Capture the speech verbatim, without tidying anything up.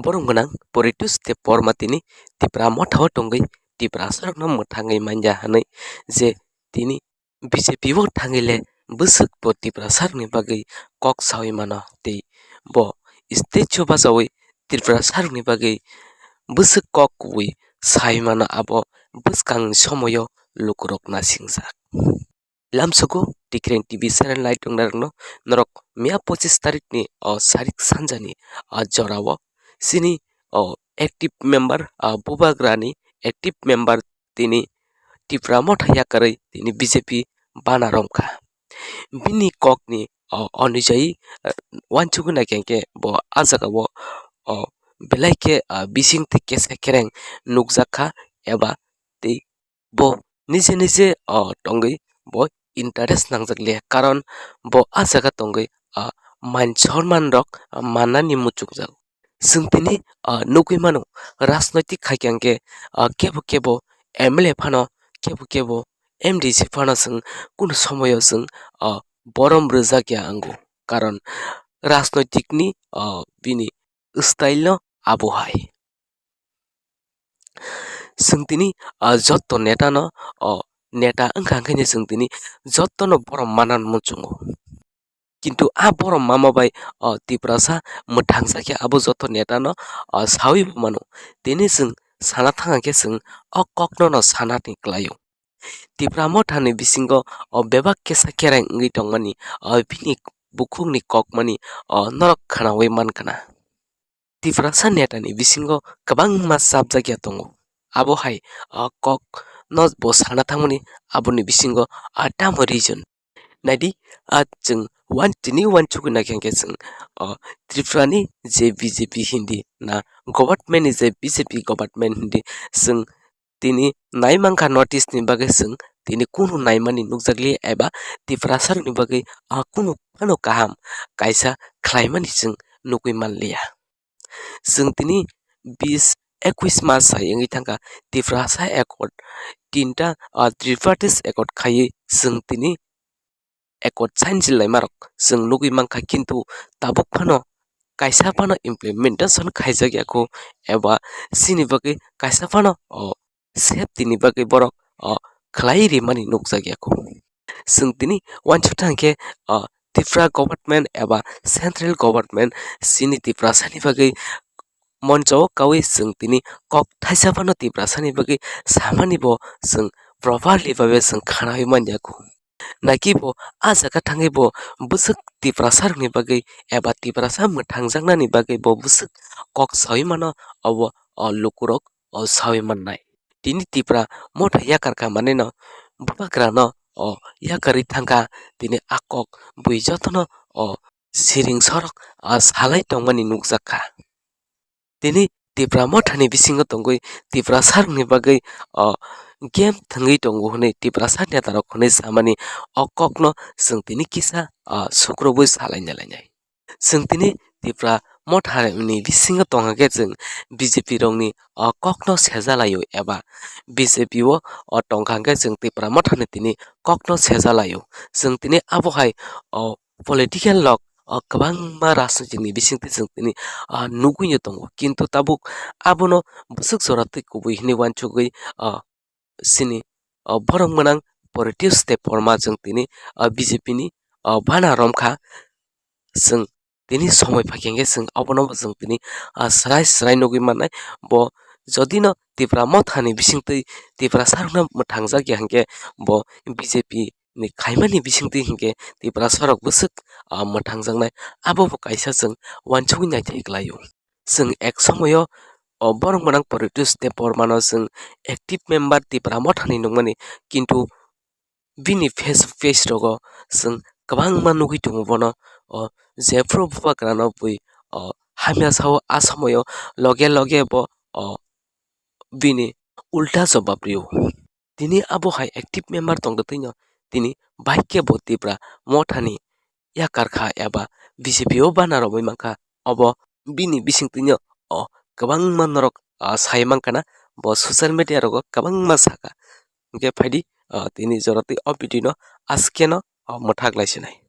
borok gwnang Poritus Debbarma tini Tipra Motha o tongwi Tiprasa rokno mwthangwi manya hwnwi je tini B J P o thangwi le bwswk bo Tiprasa rokni bagwi kok sawi mano tei bo stage o bachawi Tiprasa rokni bagwi bwswk kok kubui sawi mano abo bwskangni somoio lukurok nasingjak. Lamsogo Tikreng T V channel nai tongnai rokno norok miya pochis tarikni o sarik sanjani o jorao chini o active member o bubagrani active member tini Tipra Motha yakarwi tini B J P bana romkha. Bini kokni o onujai wansugwi naikhe bo a jagao o belai khe bisingtwi kesa kereng nukjakha eba tei bo nije nije o tongwi bo interest nangjak liya, karon bo a jaga tongwi o man sorman rok mannani muchungjak. Chwng tini o nugwi mano, rajnoitik khaikhe hwnkhe o kebo kebo M L A phano, kebo kebo M D C phano chwng kunu somoio chwng o borom rwjakya wngo, karon rajnoitikni o bini style no abo hai. Chwng tini o joto neta no o neta wngkha hwnkhe chwng tini joto no borom mana muchungo. Kintu a borom mama bai o Tiprasa mwthangjakya abo joto neta no o sawi bo mano. Tini chwng sana thang khe chwng o kokno no sana ni kwlaio. Tipra Motha ni bisingo o bebak kesa kereng wngwi tongmani o bini bukhukni kokmani o norok khwnawi mankha na. Tiprasa neta ni bisingo kwbangma chapjakya tongo. Abo hai o kok no bo sana thangmani aboni bisingo o tamo reason. Naidi, a chwng wan tini wansugwi naikhe hwnkhe chwng o Tripura ni je B J P hindi na government ni je B J P government hindi chwng tini naimankha notice ni bagwi chwng tini kunu naimani nukjakliya eba Tiprasa rokni bagwi a kunu phano kaham kaisa khlaimani chwng nukwi manliya. Chwng tini bis ekwis mas hai wngwi thangkha Tiprasa accord tinta o tripartite accord khaiwi chwng tini accord sign jilaimarok chwng nugwi mankha, kintu tabuk phano kaisa phano implementation khaijakya kho eba chini bagwi kaisa phano o safety ni bagwi borok o khlai rimani nukjakya kho. Chwng tini wansuk thang khe o Tripura government eba central government chini Tiprasa ni bagwi moncho o kawi chwng tini kok thaisa phano Tiprasa ni bagwi samani bo chwng properly babe chwng khwnawi manya kho. Naki bo a jaga thangwi bo bwswk Tiprasa rokni bagwi eba Tiprasa mwthangjaknani bagwi bo bwswk kok sawi mano, obo o lukurok o sawi mannai. Tini Tipra Motha yakarkha manwi no bubagra no o yakarwi thangkha, tini a kok bui jotono o siring sorok o salai tongmani nukjakha. Tini Tipra Motha ni bisingo tongwi Tiprasa rokni bagwi o game thwngwi tongo hwnwi Tiprasa neta rok hwnwi samani o kokno chwng tini kisa o sukrubwi salai nalainai. Chwng tini Tipra Motha ni bisingo tongkha khe chwng B J P rokni o kokno sejalaio eba B J P o o tongkha hwnkhe chwng Tipra Motha ni tini kokno sejalaio. Chwng tini abo hai o political rok o kwbangma rajnitik ni bisingtwi chwng tini o nugwi no tongo, kintu tabuk abono bwswk jora twi kubui hwnwi wansugwi o chini o borok mwnang Poritus Debbarma chwng tini o B J P ni o bana romkha. Chwng tini somoi phaikhe hwnkhe chwng abono bo chwng tini o swrai swrai nugwi mannai. Bo jodi no Tipra Motha ni bisingtwi Tiprasa rokno mwthangjakya hwnkhe bo B J P ni khaimani bisingtwi hwnkhe Tiprasa rok bwswk o mwthangjaknai, abo bo kaisa chwng wansugwi naithai kwlaio. Chwng ek somoio o borok mwnang Poritus Debbarma no chwng active member Tipra Motha ni nukmani, kintu bini face to face rogo chwng kwbangma nugwi tongo bono. O jephru bubagra no bui o hamya sao, a somoio loge loge bo o bini ulta jobab rio. Tini abo hai active member tongtwino tini bai khe bo Tipra Motha ni yakarkha eba B J P o bana romwi mankha. Obo bini bisingtwino o kwbangma norok o sai mankha na, bo social media rogo kwbangma sakha. Hwnkhe phaidi o tini jorotwi o video no askeno o mwthak lai sinai.